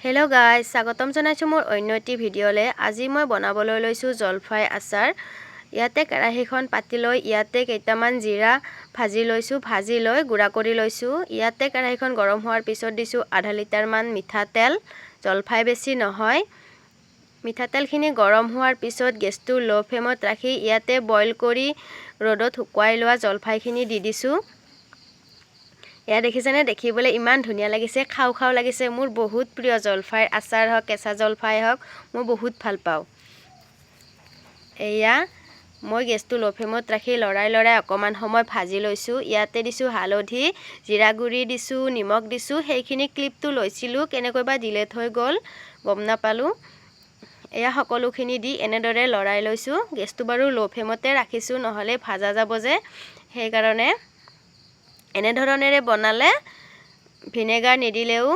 Hello' guys, স্বাগতম জনাইছোঁ মোৰ অন্য এটি ভিডিঅ'লৈ। আজি মই বনাবলৈ লৈছোঁ জলফাই আচাৰ। ইয়াতে কেৰাহীখন পাতি লৈ ইয়াতে কেইটামান জিৰা ভাজি লৈছোঁ, ভাজি লৈ গুড়া কৰি লৈছোঁ। ইয়াতে কেৰাহীখন গৰম হোৱাৰ পিছত দিছোঁ আধা লিটাৰমান মিঠাতেল। জলফাই বেছি নহয়। মিঠাতেলখিনি গৰম হোৱাৰ পিছত গেছটো ল' ফ্লেমত ৰাখি ইয়াতে বইল কৰি ৰ'দত শুকুৱাই লোৱা জলফাইখিনি দি দিছোঁ। এয়া দেখিছেনে? দেখিবলৈ ইমান ধুনীয়া লাগিছে, খাওঁ খাওঁ লাগিছে। মোৰ বহুত প্ৰিয় জলফাইৰ আচাৰ হওক, কেঁচা জলফাই হওক, মই বহুত ভাল পাওঁ। এয়া মই গেছটো ল' ফ্লেমত ৰাখি লৰাই লৰাই অকণমান সময় ভাজি লৈছোঁ। ইয়াতে দিছোঁ হালধি, জিৰা গুড়ি দিছোঁ, নিমখ দিছোঁ। সেইখিনি ক্লিপটো লৈছিলোঁ, কেনেকৈ বা ডিলেট হৈ গ'ল, গম নাপালোঁ। এয়া সকলোখিনি দি এনেদৰে লৰাই লৈছোঁ। গেছটো বাৰু ল' ফ্লেমতে ৰাখিছোঁ, নহ'লে ভাজা যাব যে, সেইকাৰণে। এনেধৰণেৰে বনালে ভিনেগাৰ নিদিলেও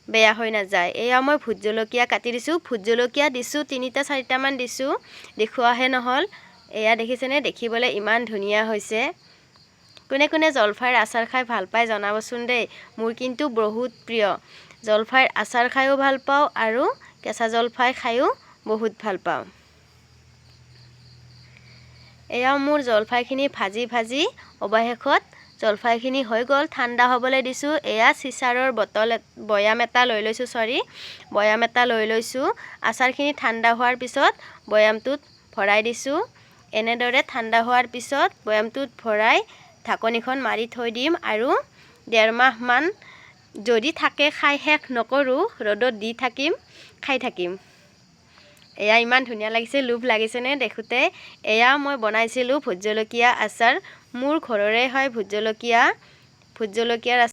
বেয়া হৈ নাযায়। এয়া মই ভোট জলকীয়া কাটি দিছোঁ। ভোট জলকীয়া দিছোঁ তিনিটা চাৰিটামান দিছোঁ, দেখুৱাহে নহ'ল। এয়া দেখিছেনে? দেখিবলৈ ইমান ধুনীয়া হৈছে। কোনে কোনে জলফাইৰ আচাৰ খাই ভাল পায় জনাবচোন দেই। মোৰ কিন্তু বহুত প্ৰিয়। জলফাইৰ আচাৰ খায়ো ভাল পাওঁ আৰু কেঁচা জলফাই খায়ো বহুত ভাল পাওঁ। এয়া মোৰ জলফাইখিনি ভাজি ভাজি অৱশেষত জলফাইখিনি হৈ গ'ল। ঠাণ্ডা হ'বলৈ দিছোঁ। এয়া চিচাৰৰ বটল, বৈয়াম এটা লৈ লৈছোঁ, চৰি, বৈয়াম এটা লৈ লৈছোঁ। আচাৰখিনি ঠাণ্ডা হোৱাৰ পিছত বৈয়ামটোত ভৰাই দিছোঁ। এনেদৰে ঠাণ্ডা হোৱাৰ পিছত বৈয়ামটোত ভৰাই ঢাকনিখন মাৰি থৈ দিম আৰু 1.5 মাহমান যদি থাকে খাই শেষ নকৰোঁ, ৰ'দত দি থাকিম, খাই থাকিম। এয়া ইমান ধুনীয়া লাগিছে, লোভ লাগিছেনে দেখোঁতে? এয়া মই বনাইছিলোঁ ভোট জলকীয়া আচাৰ। মোৰ ঘৰৰে হয় ভোট জলকীয়া। ভোট জলকীয়াৰ